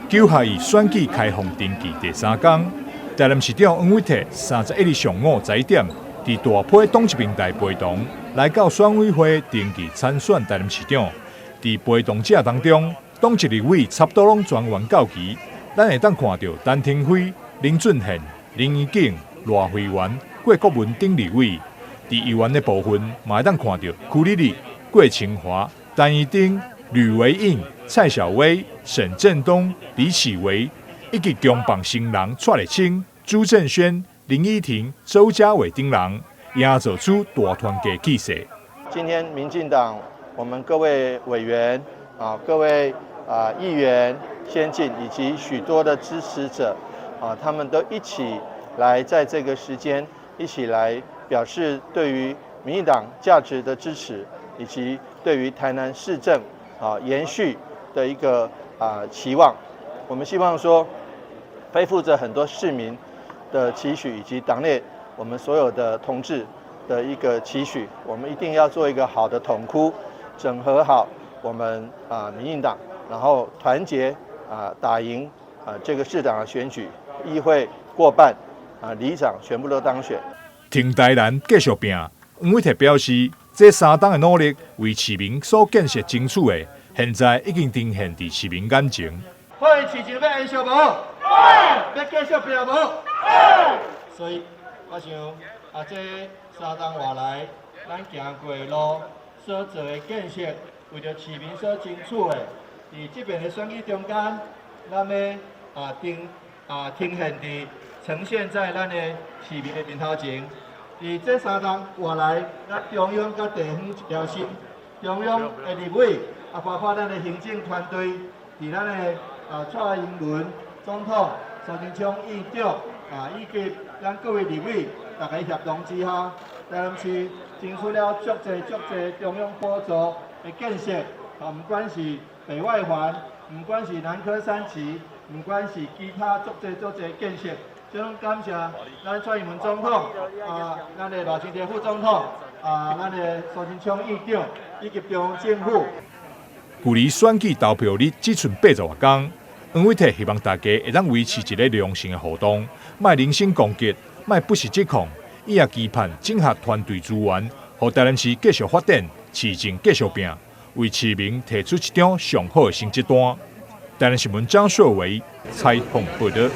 9合意選舉開放登記第三工，台南市長黃偉哲31日上午11點，佇大批黨籍平台陪同來到選委會登記參選台南市長。佇陪同者當中，黨籍立委差不多攏全員到齊。咱會當看著陳亭妃、林俊憲、林宜景、賴慧媛、郭國文等立委。佇議員的部分，嘛會當看著邱莉莉、郭清華、陳怡丁、呂維應、蔡小薇、沈振東、李啟維，以及重磅新人蔡麗清、朱正軒、林依婷、周家偉等人，營造出大團結氣勢。今天民進黨，我們各位委員啊，各位啊議員、先進以及許多的支持者啊，他們都一起來在這個時間一起來表示對於民進黨價值的支持，以及對於台南市政啊延續的一個啊期望。我們希望說，背負着很多市民的期許，以及黨內我們所有的同志的一個期許，我們一定要做一個好的統箍，整合好我們啊民進黨，然後團結啊打贏啊這個市長的選舉，議會過半啊里長全部都當選。挺台南繼續拼，黃偉哲表示，這3冬的努力為市民所建設爭取的，現在已經呈現佇市民眼前。歡迎市政欲延續無？欲繼續拼無？所以我想啊，這3冬外來，咱行過的路所做的建設，為著市民所爭取的，佇這遍的選舉中間，咱欲啊呈啊呈現佇呈現在咱的市民的面頭前。佇這3冬外來，咱中央佮地方一條心，中央的立委啊，包括咱的行政團隊，佇咱的啊蔡英文總統、蘇貞昌院長啊，以及咱各位立委，大家協同之下，台南市爭取了足濟足濟中央補助的建設，啊，毋管是北外環，毋管是南科三期，毋管是其他足濟足濟建設。這攏感謝咱蔡英文總統啊，咱的賴清德副總統啊，咱的蘇貞昌院長以及中央政府。距離選舉投票日只賰80外工，黃偉哲希望大家會當維持一个良性的互動，莫人身攻擊，莫不實指控。伊也期盼整合團隊資源，予台南市繼續發展，市政繼續拼，為市民提出一張上好的成績單。台南新聞張碩維採訪報導。